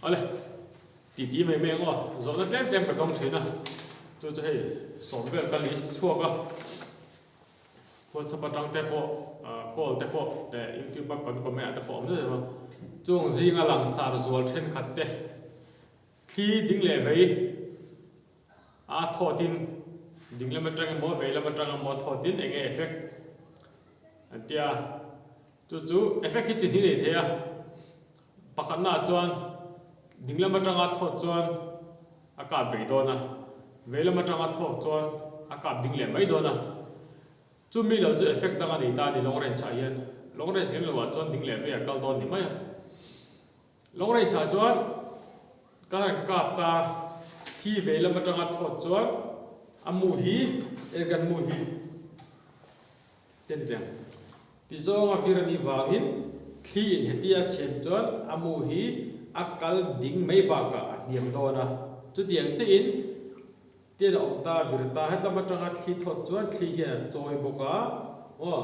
Awle, titi mai mai ang aw, zawhna tlem tlem ka dawng thin a, chu chu hei sawm vel ka list chhuak a, WhatsApp atang te pawh call te pawh leh YouTube a kan comment ah te pawh a awm zeuh zeuh a, chung zinga langsar zual thenkhat te thli ding leh vei a thawtin ding lam atang emaw vei lam atang emaw thawtin eng nge effect an tia chu chu effect hi chi hnih nei thei a. Pakhatnaah chuan dinglam atanga thawt chuan a kap vei dawn a, veilam atanga thawk chuan a kap ding leh mai dawn a. Chumi lo chu effect dang a nei ta a ni long range ah hian. Long range lem loah chuan ding leh vei a kal dawn ni mai a. Long range ah chuan ka han kap ta, thli veilam atanga thawt chuan a mu hi, airgun mu hi, Tenteng. Ti zawnga vir a nih vangin thli in hetia chhem chuan a mu hi a kal ding mai bakah a hniam dawn a. Chutiang chiahin tian a awm ta vir ta hetlam atanga thli thawt chuan thli hian a chawi bawk a, aw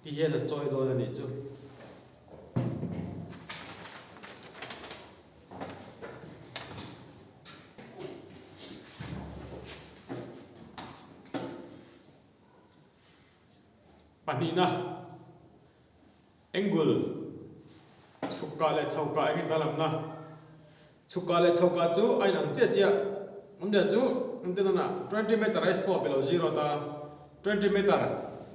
ti hian a chawi dawn a nih chu. Pahnihna, Angle, chhukah leh chhokah eng nge danglamna? Chhukah leh chhokah chu a inang chiah chiah. Awmzia chu engtin nana 20 meter a scope ilo zero ta, 20 meter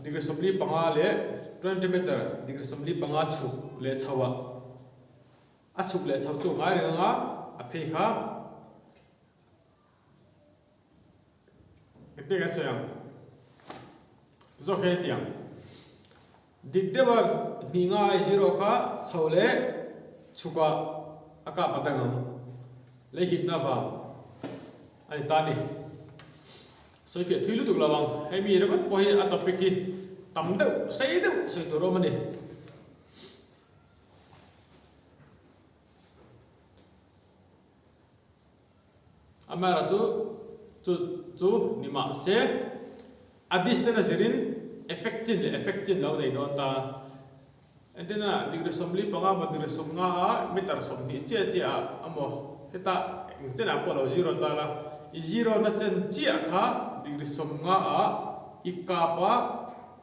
degree 45 leh 20 meter degree 45 chhuk leh chho ah a chhuk leh chho chu a ngai reng anga a phei kha. Engtin kan sawi ang? Zawk hi hetiang. Dik deuha hnih nga ai zero kha chho leh chhukah a kap a dang ang. Lei hipna vang a ni ta a ni. Sawi fiah thui lutuk lo ang. Hei mi ringawt pawh hi a topic hi tam deuh, sei deuh sawi tur awm a ni. Amaherawhchu chu chu ni mah se a distance a zirin effect chin leh effect chin lo nei dawn ta. Entirna degree 45 emaw degree 50 a meter 20 chiah chiah ah emaw heta eng chenah pawh lo zero ta la, i zero na chen chiah kha degree 50 ah i kap a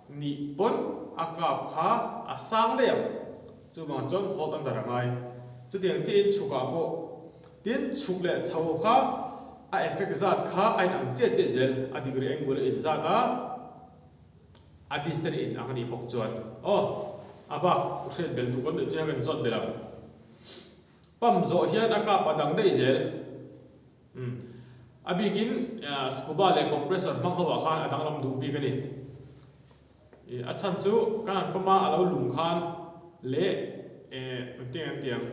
nih pawn a kap kha a sang daih ang. Chuvang chuan hold under a ngai. Chutiang chiahin chhukah pawh tin chhuk leh chho kha a effect zat kha a inang chiah chiah zel, a degree angle a inzat a, a distance a inang a nih bawk chuan aw a bak hriat belh duh kan duh chu hian kan zawt belh ang. Pump zawh hian a kap a dang daih zel. Umm a bikin scuba leh compressor hmang ho ah khan a danglam duh bik a ni. Ih a chhan chu kan han pawm a, a lo lum khan leh eh engtin an ti ang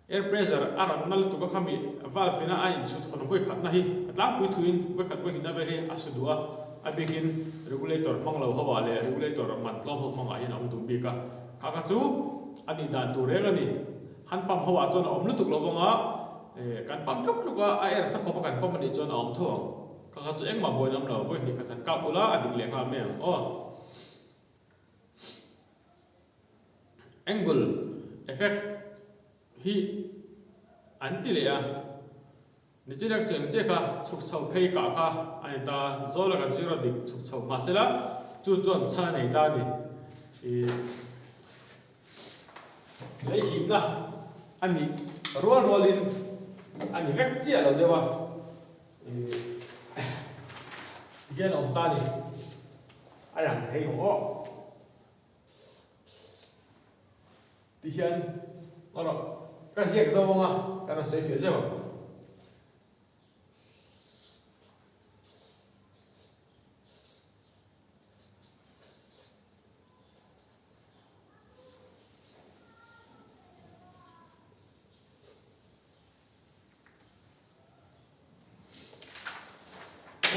air pressure a rawn na lutuk a khami valve ina a inchhut hawn vawi khatna hi a tlangpui thuin vawi khat vawi hnihna vel hi a su duh a, a bikin regulator hmang lo ho ah leh regulator man tlawm ho hmangah hian a awm duh bik a, kha kha chu a nih dan tur reng a ni. Han pump ho ah chuan a awm lutuk lo vang a, eh kan pump tluk tluk a, a air sa khawp a kan pump a nih chuan a awm tho ang. Ka kha chu engmah buaina awm lo, vawi hnih khat han kap ula a dik leh nghal mai ang aw. Angle effect hi an ti leh a, nichin a sawi ang chiah kha chhuk chho phei kah kha a ni ta, zawl a kan zir a dik chhuk chho mahsela chu chuan chhan a nei ta a ni. Ih lei himna a nih rual rualin a ni vek chiah lo deuh a. Tihian a awm ta a ni. A lang thei ang aw. Tihian erawh ka ziak zo ang a, ka rawn sawi fiah zeuh ang.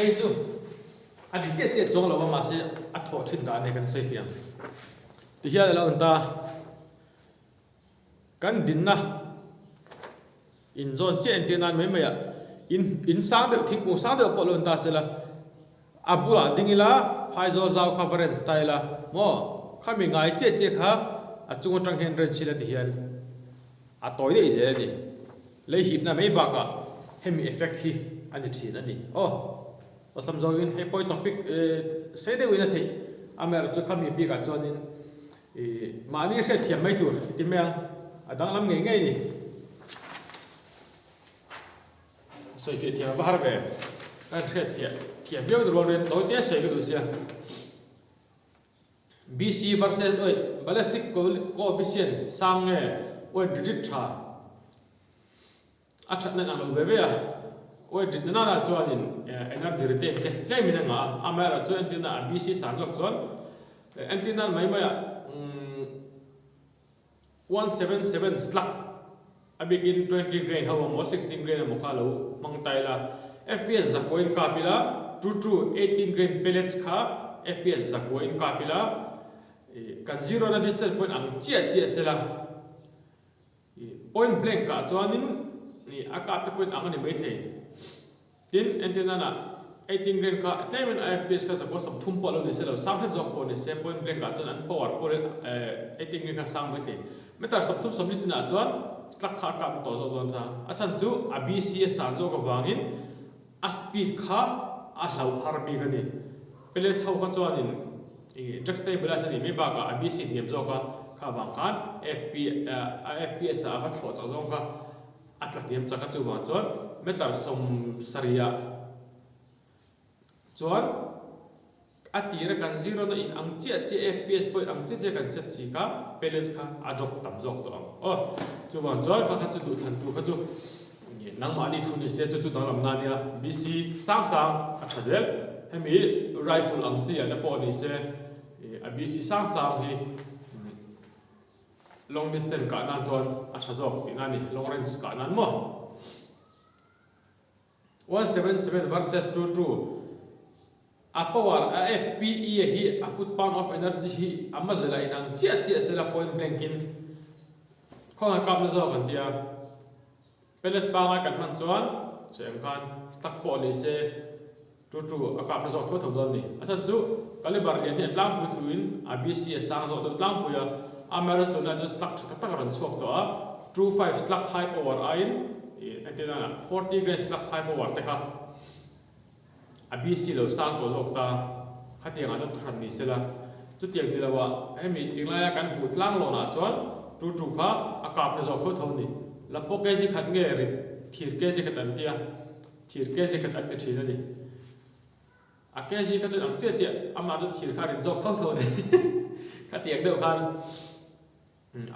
Hei chu a di chiah chiah chuang lo a mahse a thawh thin dan hi kan sawi fiah ang. Tihian a lo en ta, kan dinna inzawn chiah entir nan mai mai ah in in sang deuh thingkung sang deuh pawh lo en ta sela a bulah ding ila phaizawl zau kha va rent ta ila maw khami ngai chiah chiah kha a chung atang hian rent chhila tihian. A tawi daih zel a ni. Lei hipna mai bakah hemi effect hi a ni thin a ni. Aw, awlsam zawngin hei pawh hi topic sei deuhin a theih. Amaherawhchu khami bikah chuanin ih mahni hriatthiam mai tur i ti mai ang. A danglam ngei ngei a ni. Sawifiah thiam a va har ve. Ka hriatfiah thiam viau rual rualin tawi te sawi ka duh sia. BC versus Oet, Ballistic coefficient sang nge Oet rigid tha? A thatna in ang lo ve ve a. Oet rit na nana chuanin energy retain te tlemin a ngah a, amaherawhchu entirna a BC sang zawk chuan entirna mai maiah 177 slug a bikin 20 grain ho emaw 16 grain emaw kha lo hmang ta ila, FPS zakua in kap ila, chu chu 18 grain pellets kha FPS zakua in kap ila, kan zero na distance pawhin ang chiah chiah sela, point blank ah chuanin a kap te pawhin ang a ni maithei. Tin, entir nana 18 grain kha tlemin a FPS kha zakua 30 pawh a lo ni se lo, sang hret zawk pawh ni se, point blank ah chuan an power pawh 18 grain kha sang mai thei. Meter 30 40 chinah chuan slug kha a kap na tawh zawk dawn ta. A chhan chu a BC a sa zawk avangin a speed kha a hlauh har bik a ni. Pele chho kha chuanin drag stabilize a nih mai bakah a BC hniam zawk a, kha avang khan FP a FPS ah a va thlawh chak zawng kha A tla hniam chak a chuvang chuan meter 70 ah chuan a tira kan zero na in ang chiah chiah fps pawh in ang chiah chiah kan set si kha pellets kha a drop tam zawk tawh ang aw. Chuvang chuan kha kha chu duhthlan tur kha chu nangmahni thu ni se chu chu danglam na ania BC sang sang a tha zel hemi rifle ang chi ah te pawh ni se a BC sang sang hi Long distance kah nan chuan a tha zawk tihna a ni, long range kah nan maw? 177 versus 22 A power a FPE a hi a foot pound of energy hi a muzzle a inang chiah chiah sela point blank in khawngaih kapna zawk an ti a. Palace pangai kan hman chuan sawi ang khan slug pawh ni se chu chu a kapna zawk tho tho dawn a ni. A chhan chu caliber lian hi a tlangpui thuin a BC a sang zawk deuh tlangpui a, amaherawhchu tunlai chuan slug tha tak tak a rawn chhuak tawh a, 25 slug high power aiin entir nana 40 grain slug high power te kha A BC lo sang tawh zawk ta, khatiangah chuan thuhran ni sela. Chutiang ni loah hemi tinglai a kan hmuh tlang lawnah chuan tu tu kha a kapna zawk tho tho a ni. Lapua kg khat nge rit thir kg khat an tia, thir kg khat an ti thin a ni. A kg kha chuan ang chiah chiah amah chu thir kha a rit zawk tho tho a ni. Khatiang deuh khan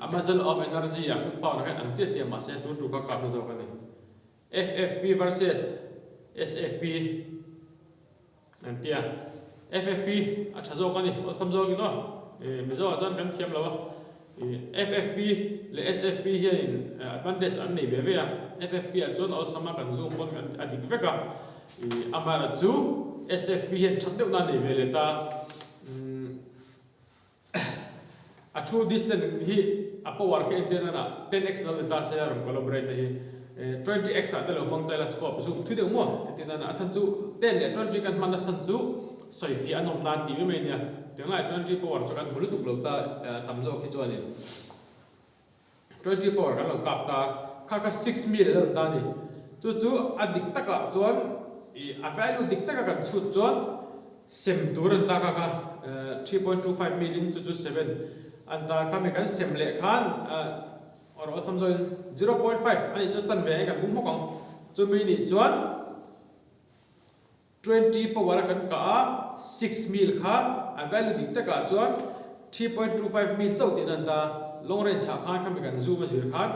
Amazon of Energy ah foot pound ah khan ang chiah chiah mahse tu tu kha kapna zawk a ni. FFP versus SFP an ti a, FFP a tha zawk a ni, awlsam zawkin aw, Mizo ah chuan kan thiam lo a, FFP leh SFP hianin advantage an nei ve ve a, FFP ah chuan awlsam a kan zoom pawn kan a dik vek a, amaherawhchu SFP hian that deuh na a nei ve leh ta. A thu distance hi a power khi entir nana 10x lo ni ta se a rawn collaborate te hi 20x ah te lo hmang ta ila scope zoom thui deuh maw entir nana a chhan chu 10 leh 20 kan hman a chhan chu sawifiah a nawm nan tih mai mai ania tunlai 20 power chu kan hmu lutuk lo ta tam zawk hi chuanin. 20 power kan lo kap ta, kha kha 6 mil a lo ni ta a ni. Chu chu a dik takah chuan ih a value dik taka kan chhut chuan sem tur a ni ta kha kha 3.25 mil in chu chu 7 a ni ta. Khami kan sem leh khan or awlsam zawhin 0.5 a nih chu chanve ang kan bum hmawk ang. Chumi nih chuan. 20 power a kan kah a, 6 mil kha a value dik takah chuan 3.25 mil chauh tihna an ta. Long range ah khan khami kan zoom a zir khan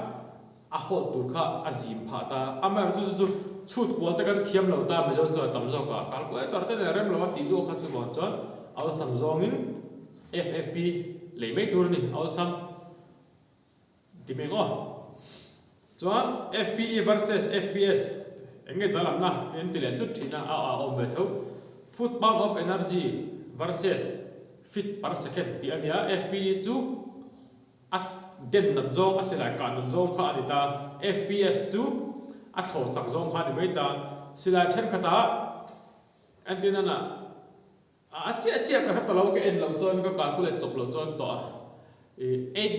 a hold tur kha a zim phah ta. Amaherawhchu chu chu chhut kual te kan thiam lo ta Mizo chuan tam zawk ah calculator te nen rem lo a tih duh kha chuvang chuan awlsam zawngin FFP lei mai tur a ni awlsam. Ti meng aw. Chuan FPE versus FPS eng nge danglamna hi an ti leh chut thin a, a a awm ve tho. Foot pound of energy versus feet per second tih a nia. FPE chu a den nat zawng, a silai kah nat zawng kha a ni ta. FPS chu a thlawh chak zawng kha a ni mai ta. Silai thenkhatah entirnana A chiah chiah ka hre ta lo, ka en loh chuan ka calculate chawp loh chuan tawh a, ih eight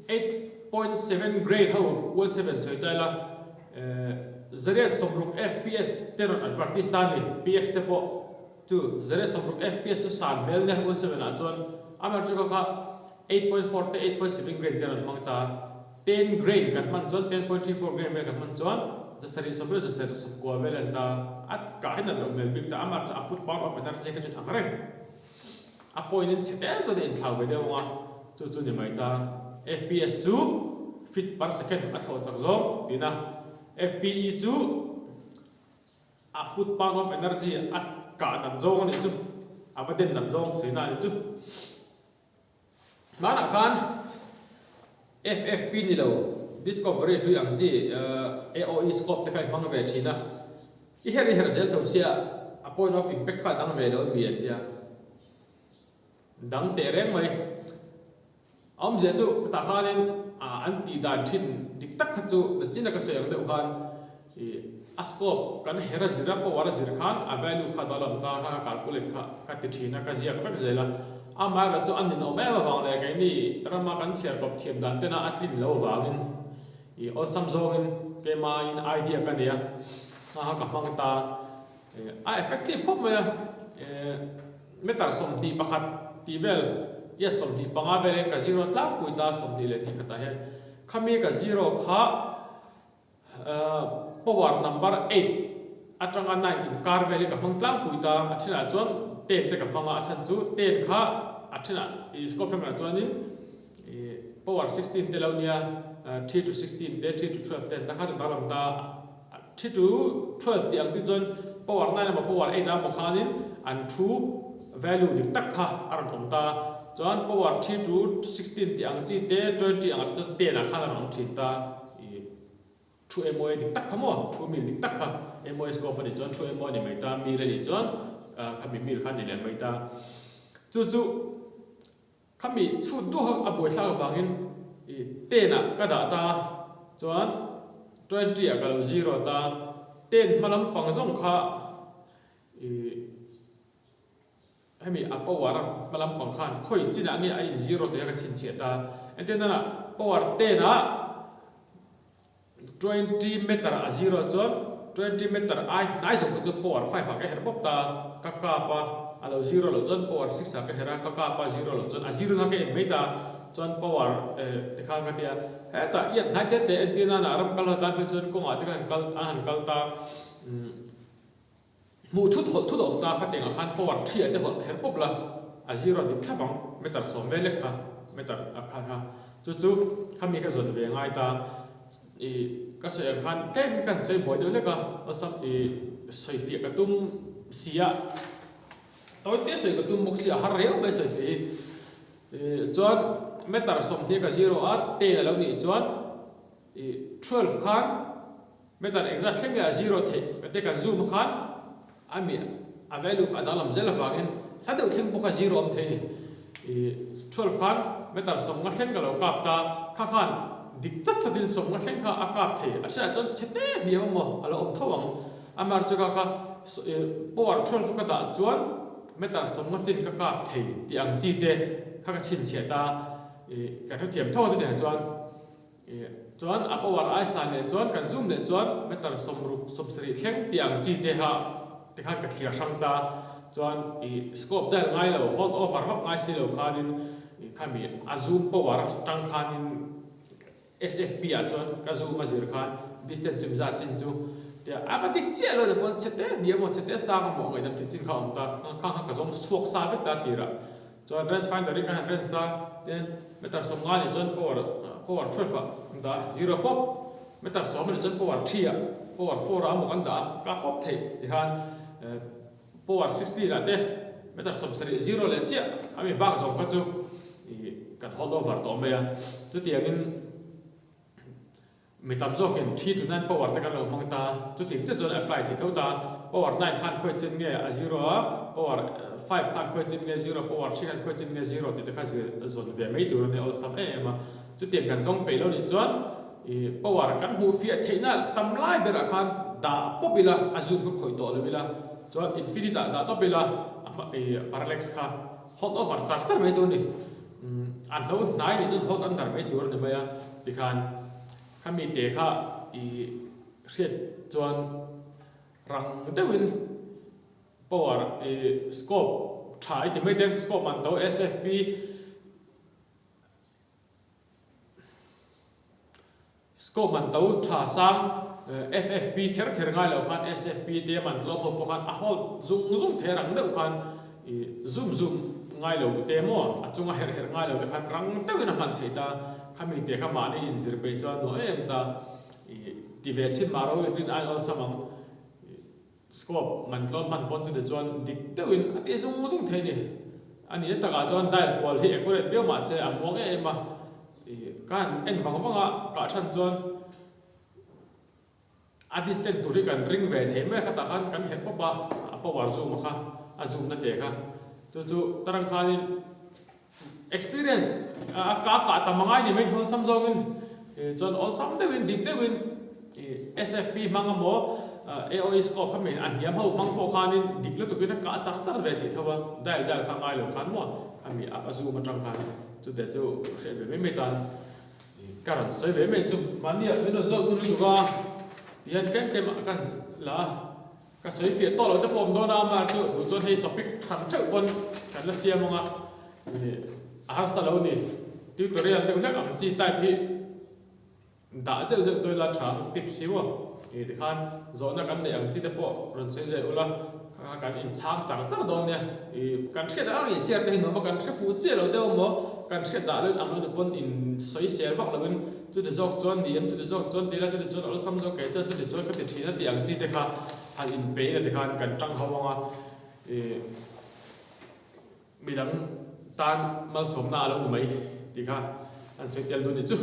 eight. 8.7 grain ho 17 sawi ta ila, 160 fps te rawn advertise ta a ni, PX te pawh chu 160 fps chu san hmel nia 17 ah chuan amaherawhchu kha kha 8.4 te 8.7 grain te rawn hmang ta. Ten grain kan hman chuan 10.34 grain vel kan hman chuan 7 leh 7.9 vel a ni ta. A kah hi nat loh hmel bik ta, amaherawhchu a foot pound of energy kha chu ang reng. A point in chhe tel chuan a inthlau ve deuh ang a, chu chu ni mai ta. FPS chu feet per second a thlawh chak zawng tihna. FPE chu a foot pound of energy a kah nat zawng a nih chu, a va den nat zawng sawina a nih chu. Hmanah khan FFP ni lo, Discovery hlui ang chi AOE scope te kha i hmang ve thin a, i herh i herh zel tho sia a point of impact kha a dang ve lo a mi an tia. Dang teh reng mai. A awmzia chu tah khanin an tih dan thin dik tak kha chu nachin a ka sawi ang deuh khan Ih, a scope kan her a zir a, power a zir khan a value kha dawlawm ta kha ka calculate kha ka ti thin a, ka ziak vek zel a. Amaherawhchu chu a ninawm em avang leh keini rama kan chhiar kawp thiam dan tena a tlin lo avangin ih awlsam zawngin keimahin idea ka nei a, kha kha ka hmang ta. Ih, a effective khawp mai a, ih meter 21 tih vel, yes 25 velin ka zero tlangpui ta 22 khatah hian khami ka zero kha Power number eight atanga nine inkar vel hi ka hmang tlangpui ta, a thenah chuan ten te ka hmang a, a chhan chu ten kha a thenah ih scope thenkhatah chuanin ih power 16 te lo nia 3 to 16 te 3 to 12 te an ta kha chu danglam ta, 3 to 12 tih ang chi chuan power nine emaw power eight ah emaw khanin an thu value dik tak kha a rawn awm ta, chuan power 3 to 16 tih ang chi te 20 angah te chuan ten ah khan a rawn awm thin ta. I thu emaw dik tak kha maw? Thu mil dik tak kha emaw scope a nih chuan thu emaw a ni mai ta, mil a nih chuan khami mil kha a ni leh mai ta. Chu chu khami chhut duh a buaithlak avangin i ten ah ka dah ta chuan 20 ah ka lo zero ta, ten hma lampang zawng kha i Hemi a power a hma lampang khan khawi chinah nge a in zero tih a ka chhinchhiah ta. Entir nana power 10 ah 20 meter a zero chuan 20 meter ai hnai zawk kha chu power 5 ah ka herh bawk ta. Ka kap a, a lo zero loh chuan power 6 ah ka herh a, ka kap a zero loh chuan a zero na ka en mai ta. Chuan power tikhan ka ti a, hetah iat hnai te te entir nana ram kal ho tan phei chuan kawngah te khan an han kal ta. Hmuh thut hawlh thut a awm ta kha tengah khan power ṭhi ah te hawlh her pawp la, a zero dik thlap ang, meter 10 vel lek kha, meter a kha kha. Chu chu khami ka zawn ve ngai ta, ih ka sawi ang khan tlem in ka han sawi buai deuh hlek a, awlsam ih sawi fiah ka tum si a, tawi te sawi ka tum bawk si a, har reu mai sawi fiah hi. Ih chuan meter 20 ka zero a, ten a lo nih chuan ih 12 khan Meter engzat thleng nge a zero theih ka te kan zoom khan a mi a value kha a danglam zel avangin hla deuh thleng pawh kha zero awm thei ni. I 12 khan meter 50 thleng ka lo kap ta kha khan dik chat chat in 50 thleng kha a kap thei a hriatah chuan chhe te hniam emaw a lo awm tho ang. Amaherawhchu chu kha kha power 12 ka dah chuan meter 50 chin ka kap thei tih ang chi te kha ka chhinchhiah ta i ka hrethiam tho a chutiang chuan. Chuan a power ai san leh chuan kan zoom leh chuan meter 60 70 thleng tih ang chi te kha ti khan ka thliar hrang ta. Chuan ih scope dial ngai lo, hold over vak ngai si lo khanin ih khami a zoom power atang khanin SFP ah chuan ka zoom a zir khan distance chu miza chin chu tia a va dik chiah lo te pawn chhe te hniam emaw chhe te sang emaw ngaihdam theih chin kha a awm ta. Khang kha ka zawng chhuak sa vek ta tirah. Chuan range finder hi kan han range ta, tin meter 50 nih chuan power power 12 ah kan dah a, zero pawp, meter 10 nih chuan power 3 ah, power 4 ah emaw kan dah a, ka pawp theih tikhan power 16 ah te meter 70 zero leh chiah a mi bak zawng kha chu ih kan hold over tawh mai a, chutiangin. Mi tam zawkin 3 to 9 power te kan lo hmang ta, chuting chiah chuan apply thei tho ta. Power 9 khan khawi chin nge a zero a, power 5 khan khawi chin nge zero, power 3 khan khawi chin nge zero tih te kha zir zawn ve mai tur a nia awlsam em em a. Chutiang kan zawng peih lo nih chuan ih power kan hmuh fiah theihna tam lai berah khan dah pawp ila, a zoom kha khawih tawh lo ila, chuan infinite ah dah tawp ila a hma ih parallax kha hot over char char mai tur a ni. A hlo hnai nih chuan hold under mai tur a ni mai a, tikhan khami te kha i hriat chuan rang deuhin power i scope tha i ti mai te scope man to SFP Scope man to tha sang FFP kher kher ngai lo khan SFP te man tlawm ho pawh khan a hold zung zung thei rang deuh khan i zoom zoom ngai lo te maw a chunga herh herh ngai lo te khan rang deuhin a hman theih ta khami te kha mahni inzir peih chuan nuah em em ta i ti ve chhin mah ro in rin aiin awlsam ang. Scope man tlawm hman pawn chute chuan dik deuhin a ti zung zung thei ni. A ni takah chuan dial kual hi accurate viau mah se a muang em em a, ih ka han en vang vang a, kah than chuan a distance tur hi kan ring ve thei mai a, khatah khan kan herh pawp a, a power zoom a kha, a zoom na te kha, chu chu tarang khanin Experience a ka kah tam angai ni mai awlsam zawngin chuan awlsam deuhin dik deuhin SFP hmang emaw AOE scope kha mi a hniam ho hmang pawh khanin dik lutukin a kah char char ve theih tho a, dial dial kha ngai lo khan maw khami a zoom atang khan chute chu hriat ve mai mai tan ka rawn sawi ve mai chu mahnia min rawn zawt ngun lutuk a tihian tlem tlem ah ka han la a. Ka sawi fiah tawh loh te pawh awm dawn a, amah chu duh chuan hei topic hran theuh pawn kan la siam ang a, ih a harsa lo ni. Tutorial deuh hlek ang chi type hi dah zeuh zeuh tawi la tha ang tips hi maw. Ih tikhan zawhna kan neih ang chi te pawh rawn sawi zeuh ula, kha kha kan inchhang char char dawn nia. Ih kan hriat ang ang inshare te hi nuam a, kan hre fuh chiah lo deuh maw, kan hriat dah loin ang lo ni pawn insawisel vak loin Chuti zawk chuan ni em, chuti zawk chuan ti ila, chuti chuan awlsam zawk kei chuan chuti chuan ka ti thin a tih ang chi te kha han inpeih ila tikhan kan tang ho ang a, ih midang tan malsawmna a lo ni mai tih kha an sawi tel duh ni chu.